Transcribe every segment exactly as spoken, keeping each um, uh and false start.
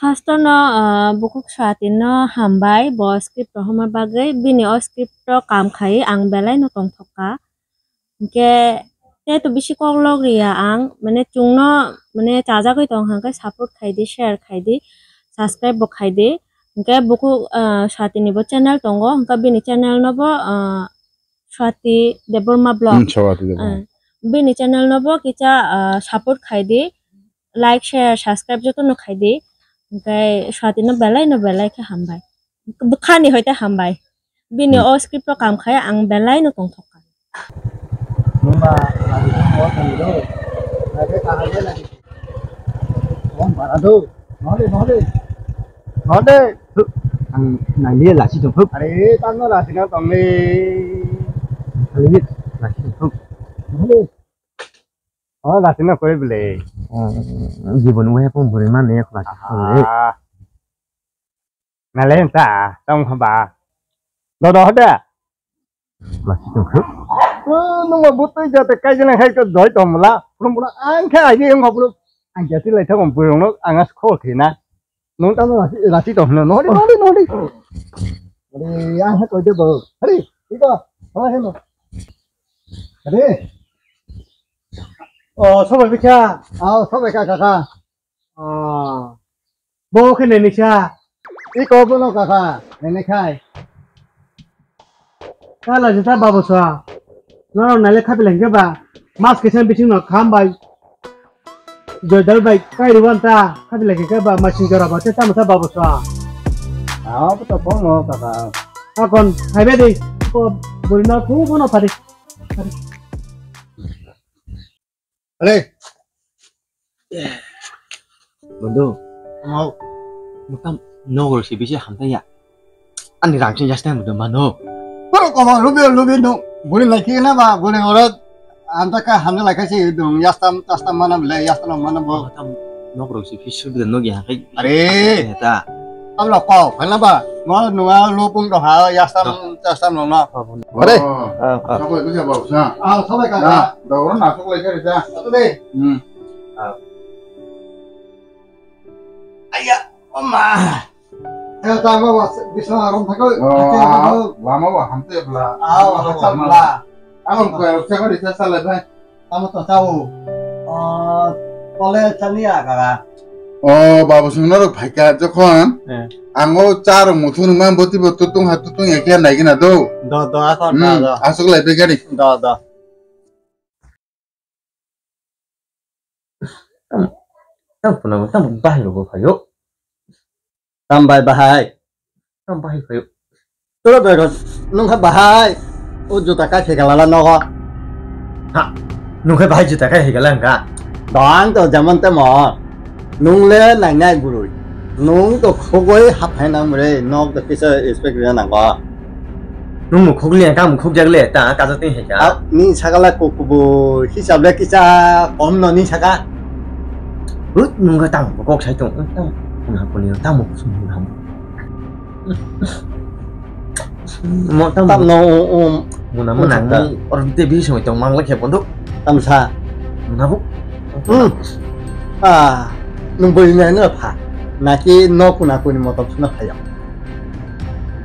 First no, ah, bukhuk Swati no hambai bo script rohorma bagwi, bini o script o kam khai ang belai no tongthok kha. Hwnkhe tei to bisi kok lok ri ya ang, mane chwngno mane chajagwi tong hwnkhe support khai di, share khai di, subscribe bo khai di. Hwnkhe bukhuk, ah, Swati ni bo channel tongo, hwnkhe bini channel no bo, ah, Swati Debbarma Vlog. Hmm, Swati Debbarma. Ah, bini channel no bo kisa, ah, support khai di, like, share, subscribe joto no khai di. Hwnkhe Swati no belai no belai khe hambai. Bwkhani hoite hambai. Bini Hmm. o script o kam khai ang belai no tongthok kha. Mama, adi mo tang do. Adi kaham de lagi. Om bara do. Nole, nole. Nole. Ang nai liya lasi tong thup. Are, tang no lasi na tong le. Ang liya lasi tong thup. Nole. Oh, lasi na koi bele. Oh, jibon mo hepong buri man ne lasi tong le. Ah. Nale ta, tong haba. Do do da. Lasi tong khe. Nungma butui jate kaijana khai ko doi tong mula. Prum prum ang khe ai ang prum. Ang jati lai thang prum no ang as kho thina. Nung ta lasi lasi tong no no no no. Ari ang khe koi de bo. Ari iko. Hoi heno. Ari. Oh, sobai bikha. Ao, sobai ka kaka. Ah. Bo khe nai nisa. Iko bono kaka, nai nai khai. Kala jeta babo sa. Norok naile khapi lengke ba. Mas kesa bising no kham bai. Joydal bai kai riwan ta. Khapi lengke ba masing jora ba te tamo ta babo sa. Ah, bo to bono kaka. Akon, hai be di. Ko buri na ku bono pari. Pari. Are. Bondhu. Mau. Mutam nogor si bisi hamtaya. Ani rangching jasna mudo mano. Pero koma lubi lubi no. Buri lagi na ba, buri ora anta ka hamna lagi si dong yastam tastam mana bele yastam mana bo. Mutam nogor si bisu de nogi hakai. Are. Ta. Abla kau, kena ba? Ngo nunga lupung doha, yastam, yastam nongno. Are. Ah, ah. Sokoi kuja bau sa. Ah, sokoi kaka. Ah, doro na sokoi kari sa. Satu deh. Hmm. Ah. Aya, oma. Eh, ta ba was, bisa arom thakoi. Oh, lama ba hamte bla. Ah, hamte bla. Ang ko sa ko risa sale bai. Tamo to chao. O, kole chani ya kaka. O, babu sung norok phaika jokhon. Eh. Ang o cha rok muthung nungma boti bo tutung ha tutung ya khe nai gina do. Do, do, akon, do, Hmm, do. Aswk lai begani. Do, do. Tam, tam phunang, tam bahai rok bo phaio. Tam bai bahai. Tam bahai phaio. Toro bai rok nung kha bahai. O juta kai pheka lala nogo. Ha, nung kha bahai juta kai pheka lala wngkha. Dong to jamon temo. Nung le nai nai burui. Nung to khogoi haphai nang mure. Nok to kisa expect ya nango. Nung mukhuk le, ta mukhuk jak le, ta kaja twi hai ka. Ah, ni saka la kukubu hisab le kisa kom no ni saka. Hut, nung ga tamo kok sai tong, tamo kuna kuni, tamo kusum kuna. Mo tamo. Tam no, um, um. Muna muna Muna nang, or te bi soi tong mang le khe bondo. Tam sa. Muna bu. Hmm. Ah, nung boi na na pha. Naki no kuna kuni motom suna phayo.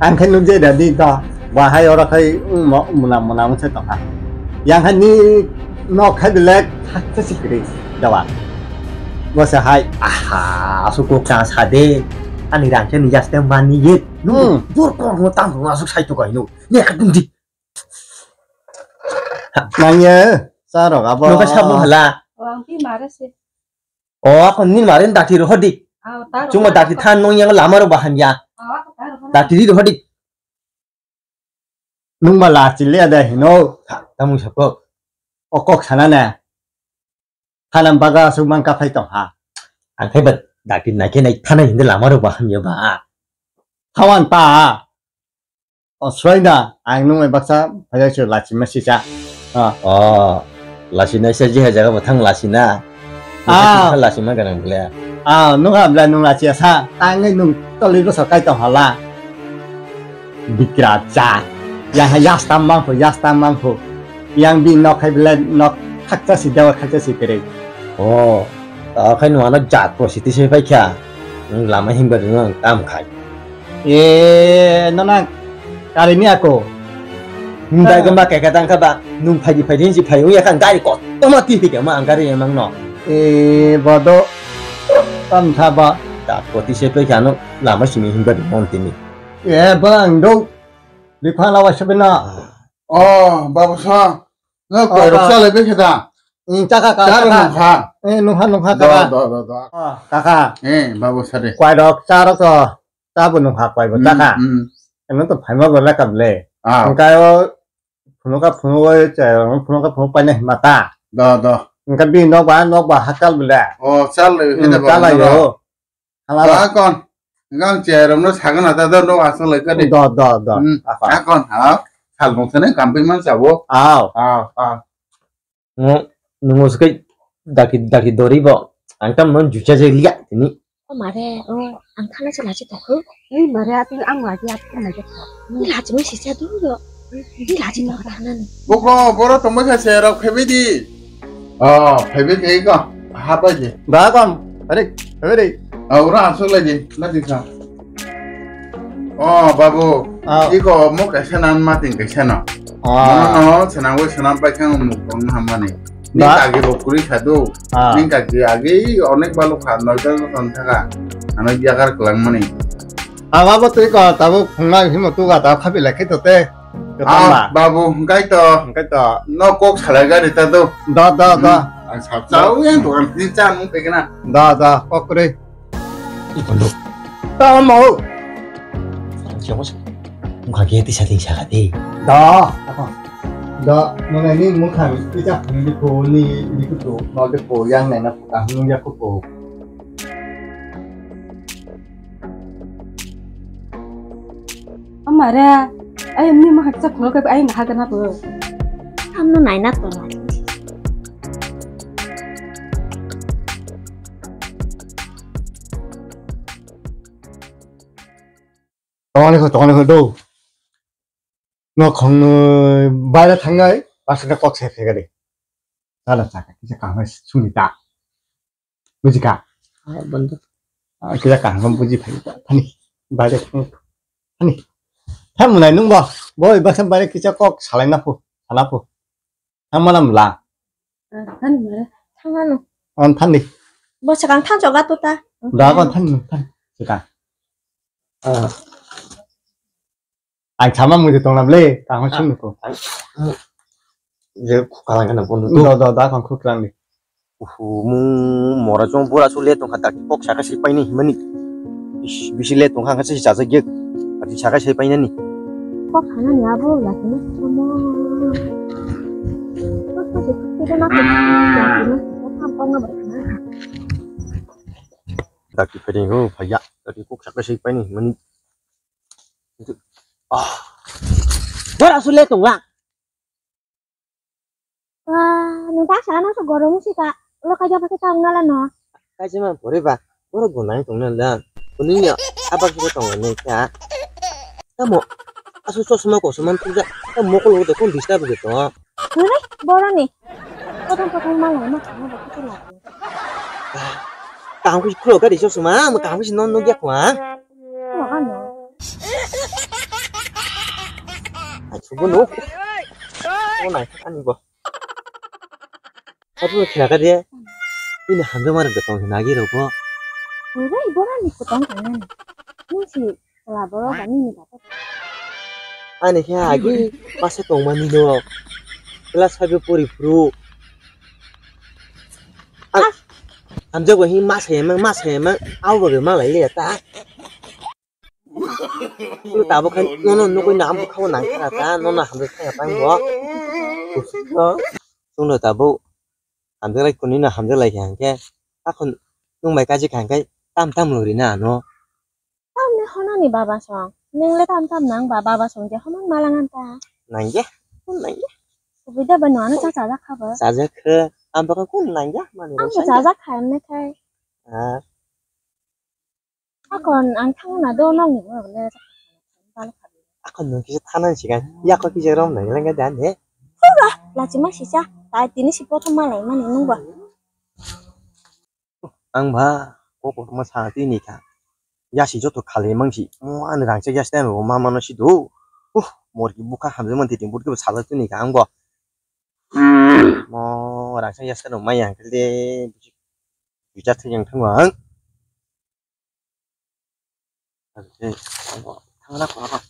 Ang khe nukjai da di to. Bahai oro khai, um, muna, muna wngse tongkha. Yang hai ni nok khai belek thaksa sikri dawa. Bo se hai, aha, asuk kok ta sa de. Ani rang khe ni jaste mani ye. Hmm. Jor kor no tang no asuk sai to kai no. Ne ka dum di. Nang ye, sa rok abo. No ka sabu hala. O, ang pi mare se. O, ako ni mare dakti ro hodi. Aw, ta ro Chuma hodi. Dakti than no yang lama ro baham ya. Aw, ako ta ro hodi. Dakti ri ro hodi. Nung ma la chile ada hino. Ha, tamung sabo. O kok sana na. Thanam baga asuk mang kaphai tong ha. Ang khai ba dakti nai khe nai thana hindi lama ro baham ya ba. Thawan pa. O, swina, ang nung bai baksa phai se lachi ma sisa. Ah. O, lachi nai sa ji ha jaga bo thang lachi na. Ah. Lachi ma ganang bole. Ah, nung ha bla nung lachi sa. Tang ngai nung toli ro sa kai tong hala. Bikra cha. Yang ha yastam mang pho, yastam mang pho. Yang bi nok hai bla nok khakcha si dawa khakcha si kere. O, ta khai nung ano jat prositi se pai kha. Nwng lama himba rwno ang tam khai. E, nana kari ni ako. Himba gamba keka tang kaba, nwng phaidi phaidi hinsi phai wngya kha, gari kotorma twi phikha ma ang gari emang no. E, bodo tam thaba. Ta koti se phai khano lama simi himba rwno tini. E, bang do. Biphang lawa sebena. Oh, babu sa. Na koi rok sa le bekhe da. Chaka ka. Charo nungkha. Eh, nungkha nungkha kaka. Do do do. Kaka. Eh, babu sa de. Koi rok charo to. Chabo nungkha koi bo chaka. Ano to phaima bo lekam le. Engkai o phunuka phunuk o chai phunuka phunuk paina hima ta. Do do. Engkai bi nok ba nok ba hakal bele. Oh, chal le. Chalayo. Hala ba. Akon. Ngang cheromno sagana ta do no asal lai kani. Do do do. Akon. Akon ha. Salmung sene kamping man sabo. Aw. Aw aw. Nungo skai daki daki dori bo. Angtam non jucha je liya tini. O mare o ang thana se lachi tokho. Ei mare ating ang lachi ating lachi. Ni lachi mo sisa duro. Ni lachi mo thana ni. Boko boro tongbai kha se rok phebe di. Oh, phebe ke ko. Ha bai di. Ba kam. Are, phebe di. Oh, ura asuk lai di. Na di sa. Oh, babu. Iko mo kaisa nan ma ting kaisa no. Mono no senang bai senang pai khang mo kong hamani. Ni kagi bo kuri sadu. Ni kagi agi onek balu kha noi ta ton thaka. Ano biagar kelang mani. Aba bo twi ko tabuk phungnai himo tuga ta khabi lai khe to te. Ah, babu, hwnkhe to. Hwnkhe to. No kok salai gari ta do. Do do do. Ang sab chao yang dokan ni cha mung pe kena. Do do kok kre. Ikondo. Ta mo. Ang siya mo. Mukha ge ti sa ti sa ka ti. Do. Ako. Do. Mo ngai ni mukha ni ti cha ni ko ni ni ko to. No de ko yang nai na ko ta hung ya ko ko. Amare, ai ni ma haksa kholo kai ai na hagana bo. Amno naina to. Tongani ko tongani ko do. No khong baira thangai pasna kok se phegade. Sala chaka kisa kaham sumita. Bujika. Ah, bondo. Ah, kisa kaham buji phai ta. Thani. Baira thang. Thani. Tham munai nung bo. Boi baksa baira kisa kok salai na phu. Sana phu. Thang mana mla. Thani mara. Thang ano. On thani. Bo sakang thang choga to ta. Da kon thani thani. Sika. Ah. Ang sama mui tong lam le, kaham sung ko. Je khukhalang kana bondo. Do do da khang khukhalang ni. Uhu, mung mora jong bura su le tong kha dak pok saka si paini himani. Is bisi le tong kha si jaja ge. Ati saka si paini ni. Pok khana ni abo la kini. Dak ki pedi ho phaya. Dak pok saka si paini himani. Ah. Bora su le tong la. Wah, nung ta sana so gorong si ka. Lo kaja pake tong nala no. Kaisa ma pore ba. Bora gonang tong nala. Kuning ya. Apa kita tong nala ka. Kamu. Asu so semua kok seman tu ja. Kamu kok lo de kon disturb gitu. Hore, bora ni. Potong potong malah mah kamu begitu lagi. Kaham khe khulok gari chosma, kaham khe non nugya khwa. Ano. Ai chugo no. O nai ani bo. Atu khna ka de. Ini hamjak mare de tong hina gi rogo. Oi bai bora ni kutang kanya ni. Musi. Ani khe agi masa tongmani no. Class five o pori phuru. Hamjak bai hini masa yamang, masa yamang. Abo bai malai le ta. Tabuk khe nono nugwi na bwkha nang kha ta, nono hamjak thang ta bo. Chwngno tabuk hamjak lai kuni no hamjak lai kha hwnkhe. Akhon nwng bai kaji kha hwnkhe tam tam lori na ano. Tamni honani baba song. Neng le tam tam nang ba baba song je hono malang anta. Nangya, nangya. Kubui da ba no ano cha cha jak kha ba. Cha jak kha, am ba kun nangya mani. Ang cha jak kha emne khai. Ah. Akon ang thang na do nong ni mo le. Akon nung kisa thanan sikan. Ya ko kisa rom nang lengga dan he. Hura, la chima sisa. Tai tini si pothom malai mani nung ba. Ang ba kok kotorma sa twi ni kha. Yasi joto khali mangsi. Mo ani rangchak yasi tei bo ma mano si do. Uh, morki bukha hamjak man titi burki bo sajak tuni ka ang bo. Mo rangchak yasi no maya hangkhe de. Bijak thai yang thango ang. Thangna khorok.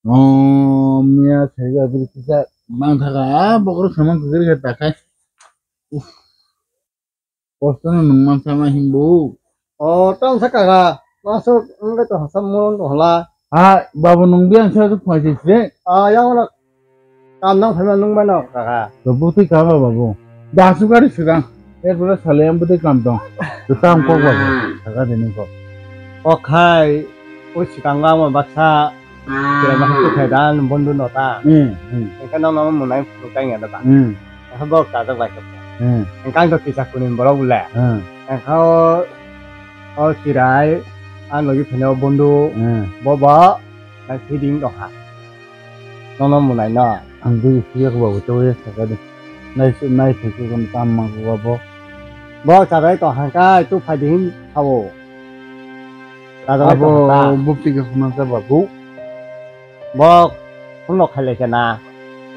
Oh, miya, saiga, biri kisa, mang thaka, ah, bokrok samang kagir khe takhai. Uff. Kosto no nung man sama himbo. Oh, tang sa kaka, masuk, enggak tuh, sama muron tuh lah. Ah, babu nung biang sa tuh phaji se. Ah, yang mana? Kam nang phai ma nung mano kaka. To bwtwi kama babu. Dasu gari swkang. Er pore sale ang bwtwi kam tong. To tam kok babu. Kaka de nung kok. Kok khai, o swkang o amo baksa. Chwrai baksa tu khai da, bondu no ta. Hmm, hmm. Engkhe no no munai phuru kai ya da ba. Hmm. Engkhe borok chajak bai khe. Hmm. Engkhe ang to kisa kunin borok bole. Hmm. Engkhe o, o chwrai, ang logi phai o bondu. Hmm. Bo bo, nang feeding dong ha. Nono munai no. Ang bui siyok babu to ya sakani. Nai su nai su su kon tam ma ko bo. Bo chabai to hangkai tu phai din thawo. Chabai to hangkai. Abo bupti ka khuna sa babu. Bo phone no khailai khe na.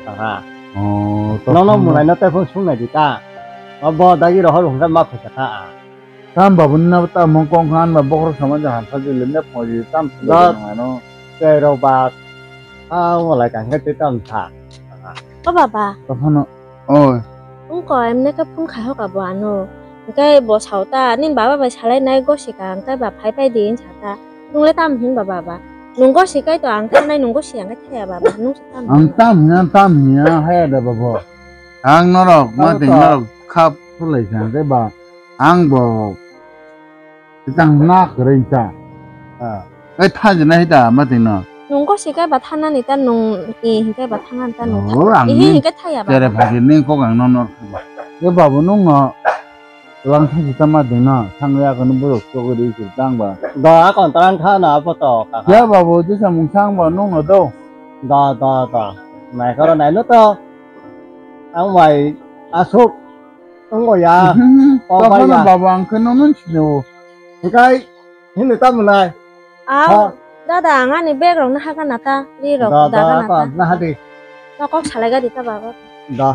Aha. Oh, to nono phone no. Munai no te phone sung nai di ta. Bo dagi rohor hungka ma phai kha ta. Tam babu ni nabo tam hong kong khan ba bokhorok sama jang han sajil lemne phoji tam sila jang ano. Tei rok ba. Ah, walai kang khe tei tam sa. O baba. Tophano. Oi. Wngkha emne khe phone khai hoka bo ano. Hwnkhe bo sao ta, nini baba bai salai nai gosi ka, hwnkhe ba phai phai di wng sa ta. Nwng le tam hin ba baba? Nwng gosi kai to ang thangnai, nwng gosi ang khe thaya baba. Nwng se tam hin. Ang tam hin, tam hin, haya da baba. Ang norok, ma tei norok khap sulai sa hwnkhe ba. Ang bo tang na kwrwi sa. Ah. Ai thaji nai da ma tei no. Nwng gosi kai ba thanani ta nwng i hinkai ba thangan ta nwng. Oh, ang ihi ni hinkai thaya ba. Tere phagi ning kok ang no nor. Ye babu nwng no lang thaji ta ma tei no. Thang ya kono borok chogwi ri sir tang ba. Da akon tang tha na apo to kaka. Ya babu jesa mung sang ba nwng no do. Da da da. Nai koro nai no to. Ang bai asuk. Wngo ya. Mhm. Kok bai ya. Baba ang khe nono sino. Hikai hini ta mwnai. Aw, ha? Dada ang ani bag rok no haka na ta, ri rok da, daga da, na ta. Na hadi. To kok salai gadi ta baba. Da.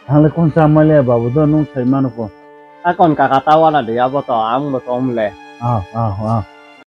Ang le kon sa mali ya babu do nung sai mano ko. Akon kaka ta wana de abo to ang bo tom le. Ah, ah, ah.